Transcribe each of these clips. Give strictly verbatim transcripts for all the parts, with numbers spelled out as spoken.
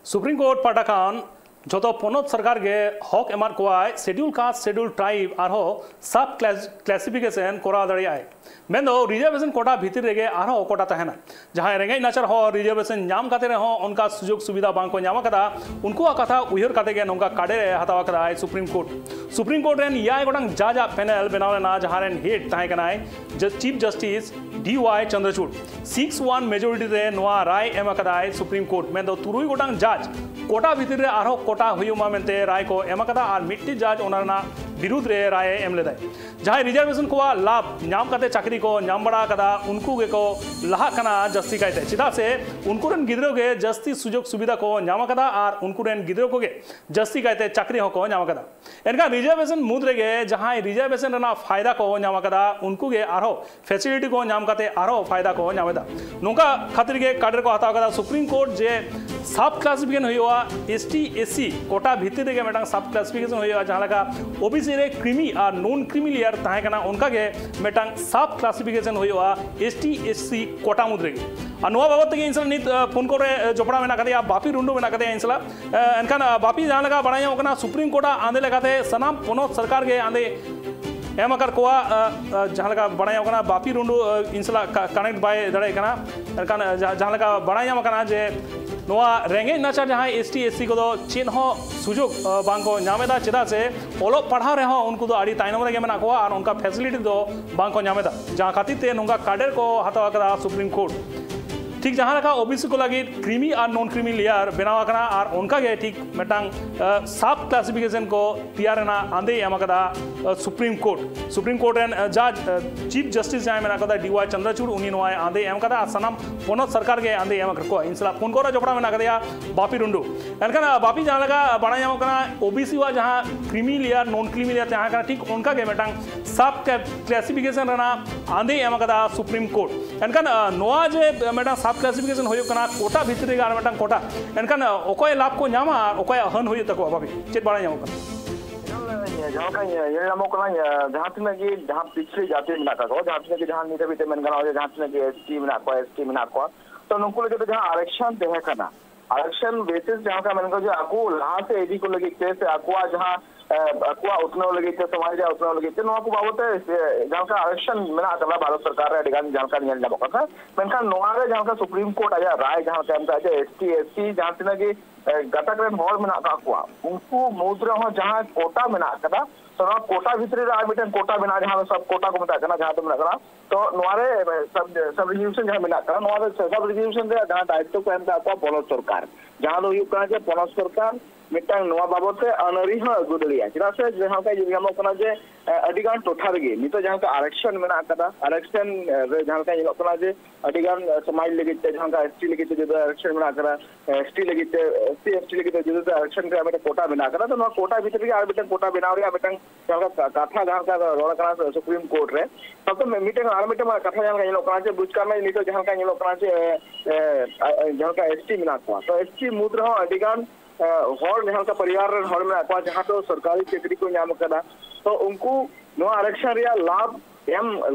Supreme court ᱯᱟᱦᱴᱟ ᱠᱷᱚᱱ ᱡᱷᱚᱛᱚ ᱯᱚᱱᱚᱛ ᱥᱚᱨᱠᱟᱨ ᱜᱮ ᱦᱚᱠ ᱮᱢᱟᱫ ᱠᱚᱣᱟᱭ ᱥᱮᱰᱤᱭᱩᱞ ᱠᱟᱥᱴ, ᱥᱮᱰᱤᱭᱩᱞ ᱴᱨᱟᱭᱤᱵᱽ ᱟᱨᱦᱚᱸ ᱥᱟᱵ ᱠᱞᱟᱥᱤᱯᱷᱤᱠᱮᱥᱚᱱ ᱠᱚᱨᱟᱣ ᱫᱟᱲᱮᱭᱟᱜᱼᱟᱭ᱾ ᱢᱮᱱᱫᱚ ᱨᱤᱡᱟᱨᱵᱷᱮᱥᱚᱱ ᱠᱳᱴᱟ ᱵᱷᱤᱛᱤᱨ ᱨᱮᱜᱮ ᱟᱨᱦᱚᱸ ᱠᱳᱴᱟ ᱛᱟᱦᱮᱱᱟ᱾ ᱡᱟᱦᱟᱸᱭ ᱨᱮᱸᱜᱮᱡ ᱱᱟᱪᱟᱨ ᱦᱚᱲ ᱨᱤᱡᱟᱨᱵᱷᱮᱥᱚᱱ ᱧᱟᱢ ᱠᱟᱛᱮ ᱨᱮᱦᱚᱸ ᱚᱱᱠᱟ ᱥᱩᱡᱳᱜᱽ ᱥᱩᱵᱤᱫᱷᱟ ᱵᱟᱝ ᱠᱚ ᱧᱟᱢ ᱟᱠᱟᱫᱟ, ᱩᱱᱠᱩᱣᱟᱜ ᱠᱟᱛᱷᱟ ᱩᱭᱦᱟᱹᱨ ᱠᱟᱛᱮ ᱜᱮ ᱱᱚᱝᱠᱟ ᱠᱟᱰᱮ ᱨᱮ ᱦᱟᱛᱟᱣ ᱟᱠᱟᱫᱟᱭ ᱥᱩᱯᱨᱤᱢ ᱠᱳᱨᱴ᱾ ᱥᱩᱯᱨᱤᱢ ᱠᱳᱨᱴ ᱨᱮᱱ ᱮᱭᱟᱭ ᱜᱚᱴᱟᱝ ᱡᱟᱡᱽ ᱟᱜ ᱯᱮᱱᱮᱞ ᱵᱮᱱᱟᱣ ᱞᱮᱱᱟ, ᱡᱟᱦᱟᱸ ᱨᱮᱱ ᱦᱮᱰ ᱛᱟᱦᱮᱸ ᱠᱟᱱᱟᱭ ᱡᱟ-, ᱪᱤᱯ ᱡᱟᱥᱴᱤᱥ ᱰᱤ ᱣᱟᱭ ᱪᱚᱱᱫᱨᱚᱪᱩᱰ᱾ ᱥᱤᱠᱥ ᱚᱣᱟᱱ ᱢᱮᱡᱚᱨᱤᱴᱤ ᱨᱮ ᱱᱚᱣᱟ ᱨᱟᱭ ᱮᱢ ᱟᱠᱟᱫᱟᱭ ᱥᱩᱯᱨᱤᱢ ᱠᱳᱨᱴ᱾ ᱢᱮᱱᱫᱚ ᱛᱩᱨᱩᱭ ᱜᱚᱴᱟᱝ ᱡᱟᱡᱽ ᱠᱳᱴᱟ ᱵᱷᱤᱛᱤᱨ ᱨᱮ ᱟᱨᱦᱚᱸ ᱠᱳᱴᱟ ᱦᱩᱭᱩᱜ ᱢᱟ ᱢᱮᱱᱛᱮ ᱨᱟᱭ ᱠᱚ ᱮᱢ ᱟᱠᱟᱫᱟ ᱟᱨ ᱢᱤᱫᱴᱤᱡ ᱡᱟᱡᱽ ᱚᱱᱟ ᱨᱮᱱᱟᱜ ᱵᱤᱨᱩᱫᱷ ᱨᱮ ᱨᱟᱭ ᱮ ᱮᱢ ᱞᱮᱫᱟᱭ᱾ ᱡᱟᱦᱟᱸᱭ ᱨᱤᱡᱟᱨᱵᱷᱮᱥᱚᱱ ᱠᱚᱣᱟᱜ ᱞᱟᱵᱷ ᱧᱟᱢ ᱠᱟᱛᱮ ᱪᱟᱹᱠᱨᱤ ᱠᱚ ᱧᱟᱢ ᱵᱟᱲᱟ ᱟᱠᱟᱫᱟ, ᱩᱱᱠᱩ ᱜᱮᱠᱚ ᱞᱟᱦᱟᱜ ᱠᱟᱱᱟ ᱡᱟᱹᱥᱛᱤ ᱠᱟᱭᱛᱮ, ᱪᱮᱫᱟᱜ ᱥᱮ ᱩᱱᱠᱩ ᱨᱮᱱ ᱜᱤᱫᱽᱨᱟᱹ ᱜᱮ ᱡᱟᱹᱥᱛᱤ ᱥᱩᱡᱳᱜᱽ ᱥᱩᱵᱤᱫᱷᱟ ᱠᱚ ᱧᱟᱢ ᱟᱠᱟᱫᱟ ᱟᱨ ᱩᱱᱠᱩ ᱨᱮᱱ ᱜᱤᱫᱽᱨᱟᱹ ᱠᱚᱜᱮ ᱡᱟᱹᱥᱛᱤ ᱠᱟᱭᱛᱮ ᱪᱟᱹᱠᱨᱤ ᱦᱚᱸᱠᱚ ᱧᱟᱢ ᱟᱠᱟᱫᱟ᱾ ᱮᱱᱠᱷᱟᱱ ᱨᱤᱡᱟᱨᱵᱷᱮᱥᱚᱱ ᱢᱩᱫᱽ ᱨᱮᱜᱮ ᱡᱟᱦᱟᱸᱭ ᱨᱤᱡᱟᱨᱵᱷᱮᱥᱚᱱ ᱨᱮᱱᱟᱜ ᱯᱷᱟᱭᱫᱟ ᱠᱚ ᱧᱟᱢ ᱟᱠᱟᱫᱟ, ᱩᱱᱠᱩ ᱜᱮ ᱟᱨᱦᱚᱸ ᱯᱷᱮᱥᱤᱞᱤᱴᱤ ᱠᱚ ᱧᱟᱢ ᱠᱟᱛᱮ ᱟᱨᱦᱚᱸ ᱯᱷᱟᱭᱫᱟ ᱠᱚ ᱧᱟᱢ ᱮᱫᱟ᱾ ᱱᱚᱝᱠᱟ ᱠᱷᱟᱹᱛᱤᱨ ᱜᱮ ᱠᱟᱰᱮᱨ ᱠᱚ ᱦᱟᱛᱟᱣ ᱠᱟᱫᱟ ᱥᱩᱯᱨᱤᱢ ᱠᱳᱨᱴ ᱡᱮ ᱥᱟᱵ ᱠᱞᱟᱥᱤᱯᱷᱤᱠᱮᱥᱚᱱ ᱦᱩᱭᱩᱜᱼᱟ, ᱮᱥ ᱴᱤ ᱮᱥ ᱥᱤ ᱠᱳᱴᱟ ᱵᱷᱤᱛᱤᱨ ᱨᱮᱜᱮ ᱢᱤᱫᱴᱟᱝ ᱥᱟᱵ ᱠᱞᱟᱥᱤᱯᱷᱤᱠᱮᱥᱚᱱ ᱦᱩᱭᱩᱜᱼᱟ, ᱡᱟᱦᱟᱸ ᱞᱮᱠᱟ ᱳ ᱵᱤ ᱥᱤ ᱨᱮ ᱠᱨᱤᱢᱤ ᱟᱨ ᱱᱚᱱ ᱠᱨᱤᱢᱤ ᱞᱮᱭᱟᱨ ᱛᱟᱦᱮᱸ ᱠᱟᱱᱟ, ᱚᱱᱠᱟ ᱜᱮ ᱢᱤᱫᱴᱟᱝ ᱥᱟᱵ ᱠᱞᱟᱥᱤᱯᱷᱤᱠᱮᱥᱚᱱ ᱦᱩᱭᱩᱜᱼᱟ ᱮᱥ ᱴᱤ ᱮᱥ ᱥᱤ ᱠᱳᱴᱟ ᱢᱩᱫᱽ ᱨᱮᱜᱮ᱾ ᱟᱨ ᱱᱚᱣᱟ ᱵᱟᱵᱚᱫ ᱛᱮᱜᱮ ᱤᱧ ᱥᱟᱞᱟᱜ ᱱᱤᱛ, ᱟᱸ, ᱯᱷᱳᱱ ᱠᱚᱞ ᱨᱮ, ᱟᱸ, ᱡᱚᱯᱲᱟᱣ ᱢᱮᱱᱟᱜ ᱟᱠᱟᱫᱮᱭᱟ, ᱵᱟᱯᱤ ᱴᱩᱰᱩ ᱢᱮᱱᱟᱜ ᱟᱠᱟᱫᱮᱭᱟ ᱤᱧ ᱥᱟᱞᱟᱜ᱾ ᱮ, ᱮᱱᱠᱷᱟᱱ, ᱟ, ᱵᱟᱯᱤ, ᱡᱟᱦᱟᱸ ᱞᱮᱠᱟ ᱵᱟᱲᱟᱭ ᱧᱟᱢᱚᱜ ᱠᱟᱱᱟ, ᱥᱩᱯᱨᱤᱢ ᱠᱳᱨᱴ ᱟᱜ ᱟᱸᱫᱮ ᱞᱮᱠᱟᱛᱮ ᱥᱟᱱᱟᱢ ᱯᱚᱱᱚᱛ ᱥᱚᱨᱠᱟᱨ ᱜᱮ ᱟᱸᱫᱮ ᱮᱢ ᱟᱠᱟᱫ ᱠᱚᱣᱟ᱾ ᱟ, ᱟ, ᱡᱟᱦᱟᱸ ᱞᱮᱠᱟ ᱵᱟᱲᱟᱭ ᱧᱟᱢᱚᱜ ᱠᱟᱱᱟ, ᱵᱟᱯᱤ ᱴᱩᱰᱩ, ᱟ, ᱤᱧ ᱥᱟᱞᱟᱜ ᱠᱟ-, ᱠᱟᱱᱮᱠᱴ ᱵᱟᱭ ᱫᱟᱲᱮᱭᱟᱜ ᱠᱟᱱᱟ᱾ ᱮᱱᱠᱷᱟᱱ, ᱟ, ᱡᱟ-, ᱡᱟᱦᱟᱸ ᱞᱮᱠᱟ ᱵᱟᱲᱟᱭ ᱧᱟᱢ ᱟᱠᱟᱱᱟ ᱡᱮ ᱱᱚᱣᱟ ᱨᱮᱸᱜᱮᱡ ᱱᱟᱪᱟᱨ ᱡᱟᱦᱟᱸᱭ ᱮᱥ ᱴᱤ ᱮᱥ ᱥᱤ ᱠᱚᱫᱚ ᱪᱮᱫ ᱦᱚᱸ ᱥᱩᱡᱳᱜᱽ, ᱟ, ᱵᱟᱝ ᱠᱚ ᱧᱟᱢ ᱮᱫᱟ, ᱪᱮᱫᱟᱜ ᱥᱮ ᱚᱞᱚᱜ ᱯᱟᱲᱦᱟᱣ ᱨᱮᱦᱚᱸ ᱩᱱᱠᱩ ᱫᱚ ᱟᱹᱰᱤ ᱛᱟᱭᱱᱚᱢ ᱨᱮᱜᱮ ᱢᱮᱱᱟᱜ ᱠᱚᱣᱟ ᱟᱨ ᱚᱱᱠᱟ ᱯᱷᱮᱥᱤᱞᱤᱴᱤ ᱫᱚ ᱵᱟᱝ ᱠᱚ ᱧᱟᱢ ᱮᱫᱟ, ᱡᱟᱦᱟᱸ ᱠᱷᱟᱹᱛᱤᱨ ᱛᱮ ᱱᱚᱝᱠᱟ ᱠᱟᱰᱮᱨ ᱠᱚ ᱦᱟᱛᱟᱣ ᱟᱠᱟᱫᱟ ᱥᱩᱯᱨᱤᱢ ᱠᱳᱨᱴ᱾ ᱴᱷᱤᱠ ᱡᱟᱦᱟᱸ ᱞᱮᱠᱟ ᱳ ᱵᱤ ᱥᱤ ᱠᱚ ᱞᱟᱹᱜᱤᱫ ᱠᱨᱤᱢᱤ ᱟᱨ ᱱᱚᱱ ᱠᱨᱤᱢᱤ ᱞᱮᱭᱟᱨ ᱵᱮᱱᱟᱣ ᱟᱠᱟᱱᱟ, ᱟᱨ ᱚᱱᱠᱟ ᱜᱮ ᱴᱷᱤᱠ ᱢᱤᱫᱴᱟᱝ, ᱟ, ᱥᱟᱵ ᱠᱞᱟᱥᱤᱯᱷᱤᱠᱮᱥᱚᱱ ᱠᱚ ᱛᱮᱭᱟᱨ ᱨᱮᱱᱟᱜ ᱟᱸᱫᱮ ᱮᱢ ᱟᱠᱟᱫᱟ, ᱟ, ᱥᱩᱯᱨᱤᱢ ᱠᱳᱨᱴ᱾ ᱥᱩᱯᱨᱤᱢ ᱠᱳᱨᱴ ᱨᱮᱱ, ᱟ, ᱡᱟᱡᱽ, ᱟ, ᱪᱤᱯ ᱡᱟᱥᱴᱤᱥ ᱡᱟᱦᱟᱸᱭ ᱢᱮᱱᱟᱜ ᱟᱠᱟᱫᱟ, ᱰᱤ ᱣᱟᱭ ᱪᱚᱱᱫᱨᱚᱪᱩᱰ, ᱩᱱᱤ ᱱᱚᱣᱟᱭ ᱟᱸᱫᱮ ᱮᱢ ᱟᱠᱟᱫᱟ ᱟᱨ ᱥᱟᱱᱟᱢ ᱯᱚᱱᱚᱛ ᱥᱚᱨᱠᱟᱨ ᱜᱮ ᱟᱸᱫᱮ ᱮᱢ ᱟᱠᱟᱫ ᱠᱚᱣᱟ᱾ ᱤᱧ ᱥᱟᱞᱟᱜ ᱯᱷᱳᱱ ᱠᱚᱞ ᱨᱮ ᱡᱚᱯᱲᱟᱣ ᱢᱮᱱᱟᱜ ᱟᱠᱟᱫᱮᱭᱟ ᱵᱟᱯᱤ ᱴᱩᱰᱩ᱾ ᱮᱱᱠᱷᱟᱱ, ᱟ, ᱵᱟᱯᱤ, ᱡᱟᱦᱟᱸ ᱞᱮᱠᱟ ᱵᱟᱲᱟᱭ ᱧᱟᱢᱚᱜ ᱠᱟᱱᱟ, ᱳ ᱵᱤ ᱥᱤ ᱣᱟᱜ ᱡᱟᱦᱟᱸ ᱠᱨᱤᱢᱤ ᱞᱮᱭᱟᱨ, ᱱᱚᱱ ᱠᱨᱤᱢᱤ ᱞᱮᱭᱟᱨ ᱛᱟᱦᱮᱸ ᱠᱟᱱᱟ, ᱴᱷᱤᱠ ᱚᱱᱠᱟ ᱜᱮ ᱢᱤᱫᱴᱟᱝ ᱥᱟᱵ ᱠᱞᱟᱥᱤᱯᱷᱤᱠᱮᱥᱚᱱ ᱨᱮᱱᱟᱜ ᱟᱸᱫᱮ ᱮᱢ ᱟᱠᱟᱫᱟ ᱥᱩᱯᱨᱤᱢ ᱠᱳᱨᱴ᱾ ᱮᱱᱠᱷᱟᱱ, ᱟ, ᱱᱚᱣᱟ ᱡᱮ ᱢᱤᱫᱴᱟᱝ ᱥᱟᱵ ᱠᱞᱟᱥᱤᱯᱷᱤᱠᱮᱥᱚᱱ ᱦᱩᱭᱩᱜ ᱠᱟᱱᱟ, ᱠᱳᱴᱟ ᱵᱷᱤᱛᱨᱤ ᱨᱮᱜᱮ ᱟᱨ ᱢᱤᱫᱴᱟᱝ ᱠᱳᱴᱟ, ᱮᱱᱠᱷᱟᱱ, ᱟ, ᱚᱠᱚᱭ ᱞᱟᱵᱷ ᱠᱚ ᱧᱟᱢᱟ ᱟᱨ ᱚᱠᱚᱭᱟᱜ ᱦᱟᱹᱱ ᱦᱩᱭᱩᱜ ᱛᱟᱠᱚᱣᱟ? ᱵᱟᱯᱤ, ᱪᱮᱫ ᱵᱟᱲᱟᱭ ᱧᱟᱢᱚᱜ ᱠᱟᱱᱟ? ᱡᱟᱦᱟᱸ ᱞᱮᱠᱟ ᱧᱮᱞ ᱧᱟᱢᱚᱜ ᱠᱟᱱᱟ, ᱡᱟᱦᱟᱸ ᱛᱤᱱᱟᱹᱜ ᱜᱮ ᱡᱟᱦᱟᱸ ᱯᱤᱪᱷᱲᱤ ᱡᱟᱹᱛᱤ ᱢᱮᱱᱟᱜ ᱠᱟᱜ ᱠᱚᱣᱟ, ᱡᱟᱦᱟᱸ ᱛᱤᱱᱟᱹᱜ ᱜᱮ ᱡᱟᱦᱟᱸ ᱱᱤᱛ ᱦᱟᱹᱵᱤᱡ ᱛᱮ ᱢᱮᱱ ᱜᱟᱱᱚᱜᱼᱟ ᱡᱮ ᱡᱟᱦᱟᱸ ᱛᱤᱱᱟᱹᱜ ᱜᱮ ᱮᱥ ᱴᱤ ᱢᱮᱱᱟᱜ ᱠᱚᱣᱟ, ᱮᱥ ᱴᱤ ᱢᱮᱱᱟᱜ ᱠᱚᱣᱟ, ᱛᱚ ᱱᱩᱠᱩ ᱞᱟᱹᱜᱤᱫ ᱫᱚ ᱡᱟᱦᱟᱸ ᱟᱨᱮᱠᱥᱚᱱ ᱛᱟᱦᱮᱸ ᱠᱟᱱᱟ, ᱟᱨᱮᱠᱥᱚᱱ ᱵᱮᱥᱤᱥ ᱡᱟᱦᱟᱸ ᱞᱮᱠᱟ ᱢᱮᱱ ᱜᱟᱱᱚᱜᱼᱟ ᱡᱮ ᱟᱠᱚ ᱞᱟᱦᱟ ᱥᱮᱫ ᱤᱫᱤ ᱠᱚ ᱞᱟᱹᱜᱤᱫ ᱛᱮ ᱥᱮ ᱟᱠᱚᱣᱟᱜ ᱡᱟᱦᱟᱸ, ᱮ, ᱟᱠᱚᱣᱟᱜ ᱩᱛᱱᱟᱹᱣ ᱞᱟᱹᱜᱤᱫ ᱛᱮ, ᱥᱚᱢᱟᱡᱽ ᱨᱮᱭᱟᱜ ᱩᱛᱱᱟᱹᱣ ᱞᱟᱹᱜᱤᱫ ᱛᱮ ᱱᱚᱣᱟ ᱠᱚ ᱵᱟᱵᱚᱫ ᱛᱮ, ᱮ, ᱡᱟᱦᱟᱸ ᱞᱮᱠᱟ ᱟᱨᱮᱠᱥᱚᱱ ᱢᱮᱱᱟᱜ ᱟᱠᱟᱫᱟ ᱵᱷᱟᱨᱚᱛ ᱥᱚᱨᱠᱟᱨ ᱨᱮ ᱟᱹᱰᱤ ᱜᱟᱱ ᱡᱟᱦᱟᱸ ᱞᱮᱠᱟ ᱧᱮᱞ ᱧᱟᱢᱚᱜ ᱠᱟᱱᱟ, ᱢᱮᱱᱠᱷᱟᱱ ᱱᱚᱣᱟ ᱨᱮ ᱡᱟᱦᱟᱸ ᱞᱮᱠᱟ ᱥᱩᱯᱨᱤᱢ ᱠᱳᱨᱴ ᱟᱭᱟᱜ ᱨᱟᱭ ᱡᱟᱦᱟᱸ ᱞᱮᱠᱟ ᱮᱢ ᱠᱟᱜᱼᱟ ᱡᱮ ᱮᱥ ᱴᱤ, ᱮᱥ ᱥᱤ ᱡᱟᱦᱟᱸ ᱛᱤᱱᱟᱹᱜ ᱜᱮ, ᱮ, ᱜᱟᱛᱟᱠ ᱨᱮᱱ ᱦᱚᱲ ᱢᱮᱱᱟᱜ ᱟᱠᱟᱫ ᱠᱚᱣᱟ, ᱩᱱᱠᱩ ᱢᱩᱫᱽ ᱨᱮᱦᱚᱸ ᱡᱟᱦᱟᱸ ᱠᱳᱴᱟ ᱢᱮᱱᱟᱜ ᱟᱠᱟᱫᱟ, ᱛᱚ ᱱᱚᱣᱟ ᱠᱳᱴᱟ ᱵᱷᱤᱛᱨᱤ ᱨᱮ ᱟᱨ ᱢᱤᱫᱴᱮᱱ ᱠᱳᱴᱟ ᱢᱮᱱᱟᱜᱼᱟ, ᱡᱟᱦᱟᱸ ᱫᱚ ᱥᱟᱵ ᱠᱳᱴᱟ ᱠᱚ ᱢᱮᱛᱟᱜ ᱠᱟᱱᱟ, ᱡᱟᱦᱟᱸ ᱫᱚ ᱢᱮᱱᱟᱜ ᱠᱟᱱᱟ ᱛᱚ ᱱᱚᱣᱟ ᱨᱮ, ᱮ, ᱥᱟᱵ, ᱥᱟᱵ ᱨᱤᱡᱟᱨᱵᱷᱮᱥᱚᱱ ᱡᱟᱦᱟᱸ ᱢᱮᱱᱟᱜ ᱠᱟᱱᱟ, ᱱᱚᱣᱟ ᱫᱚ ᱥᱟᱵ ᱨᱤᱡᱟᱨᱵᱷᱮᱥᱚᱱ ᱨᱮᱭᱟᱜ ᱡᱟᱦᱟᱸ ᱫᱟᱭᱤᱛᱛᱚ ᱠᱚ ᱮᱢ ᱠᱟᱜ ᱠᱚᱣᱟ ᱯᱚᱱᱚᱛ ᱥᱚᱨᱠᱟᱨ, ᱡᱟᱦᱟᱸ ᱫᱚ ᱦᱩᱭᱩᱜ ᱠᱟᱱᱟ ᱡᱮ ᱯᱚᱱᱚᱛ ᱥᱚᱨᱠᱟᱨ ᱢᱤᱫᱴᱟᱝ ᱱᱚᱣᱟ ᱵᱟᱵᱚᱫ ᱛᱮ ᱟᱹᱱ ᱟᱹᱨᱤ ᱦᱚᱸ ᱟᱹᱜᱩ ᱫᱟᱲᱮᱭᱟᱜᱼᱟ᱾ ᱪᱮᱫᱟᱜ ᱥᱮ ᱡᱟᱦᱟᱸ ᱞᱮᱠᱟ ᱧᱮᱞ ᱧᱟᱢᱚᱜ ᱠᱟᱱᱟ ᱡᱮ, ᱮ, ᱟᱹᱰᱤ ᱜᱟᱱ ᱴᱚᱴᱷᱟ ᱨᱮᱜᱮ ᱱᱤᱛᱚᱜ ᱡᱟᱦᱟᱸ ᱞᱮᱠᱟ ᱟᱨᱮᱠᱥᱚᱱ ᱢᱮᱱᱟᱜ ᱟᱠᱟᱫᱟ, ᱟᱨᱮᱠᱥᱚᱱ, ᱮ, ᱨᱮ ᱡᱟᱦᱟᱸ ᱞᱮᱠᱟ ᱧᱮᱞᱚᱜ ᱠᱟᱱᱟ ᱡᱮ ᱟᱹᱰᱤ ᱜᱟᱱ, ᱮ, ᱥᱚᱢᱟᱡᱽ ᱞᱟᱹᱜᱤᱫ ᱛᱮ ᱡᱟᱦᱟᱸ ᱞᱮᱠᱟ ᱮᱥ ᱴᱤ ᱞᱟᱹᱜᱤᱫ ᱛᱮ ᱡᱩᱫᱟᱹ ᱟᱨᱮᱠᱥᱚᱱ ᱢᱮᱱᱟᱜ ᱟᱠᱟᱫᱟ, ᱮᱥ ᱴᱤ ᱞᱟᱹᱜᱤᱫ ᱛᱮ, ᱮᱥ ᱥᱤ, ᱮᱥ ᱴᱤ ᱞᱟᱹᱜᱤᱫ ᱛᱮ ᱡᱩᱫᱟᱹ ᱟᱨᱮᱠᱥᱚᱱ ᱨᱮᱭᱟᱜ ᱢᱤᱫᱴᱮᱱ ᱠᱳᱴᱟ ᱢᱮᱱᱟᱜ ᱟᱠᱟᱫᱟ᱾ ᱛᱚ ᱱᱚᱣᱟ ᱠᱳᱴᱟ ᱵᱷᱤᱛᱨᱤ ᱨᱮᱜᱮ ᱟᱨ ᱢᱤᱫᱴᱮᱱ ᱠᱳᱴᱟ ᱵᱮᱱᱟᱣ ᱨᱮᱭᱟᱜ ᱢᱤᱫᱴᱟᱝ ᱡᱟᱦᱟᱸ ᱞᱮᱠᱟ ᱠᱟ-, ᱠᱟᱛᱷᱟ ᱡᱟᱦᱟᱸ ᱞᱮᱠᱟ ᱨᱚᱲ ᱠᱟᱱᱟ ᱥᱩᱯᱨᱤᱢ ᱠᱳᱨᱴ ᱨᱮ, ᱛᱟᱛᱮ ᱢᱤ-, ᱢᱤᱫᱴᱮᱱ ᱟᱨ ᱢᱤᱫᱴᱮᱱ ᱠᱟᱛᱷᱟ ᱡᱟᱦᱟᱸ ᱞᱮᱠᱟ ᱧᱮᱞᱚᱜ ᱠᱟᱱᱟ ᱡᱮ ᱵᱩᱡᱽ ᱠᱟᱜ ᱢᱮ ᱱᱤᱛᱚᱜ ᱡᱟᱦᱟᱸ ᱞᱮᱠᱟ ᱧᱮᱞᱚᱜ ᱠᱟᱱᱟ ᱡᱮ, ᱮ, ᱮ, ᱟ-, ᱟ-, ᱡᱟᱦᱟᱸ ᱞᱮᱠᱟ ᱮᱥ ᱴᱤ ᱢᱮᱱᱟᱜ ᱠᱚᱣᱟ, ᱛᱚ ᱮᱥ ᱴᱤ ᱢᱩᱫᱽ ᱨᱮᱦᱚᱸ ᱟᱹᱰᱤ ᱜᱟᱱ, ᱮ, ᱦᱚᱲ ᱡᱟᱦᱟᱸ ᱞᱮᱠᱟ ᱯᱚᱨᱤᱵᱟᱨ ᱨᱮᱱ ᱦᱚᱲ ᱢᱮᱱᱟᱜ ᱠᱚᱣᱟ ᱡᱟᱦᱟᱸ ᱫᱚ ᱥᱚᱨᱠᱟᱨᱤ ᱪᱟᱹᱠᱨᱤ ᱠᱚ ᱧᱟᱢ ᱟᱠᱟᱫᱟ, ᱛᱚ ᱩᱱᱠᱩ ᱱᱚᱣᱟ ᱟᱨᱮᱠᱥᱚᱱ ᱨᱮᱭᱟᱜ ᱞᱟᱵᱷ ᱮᱢ,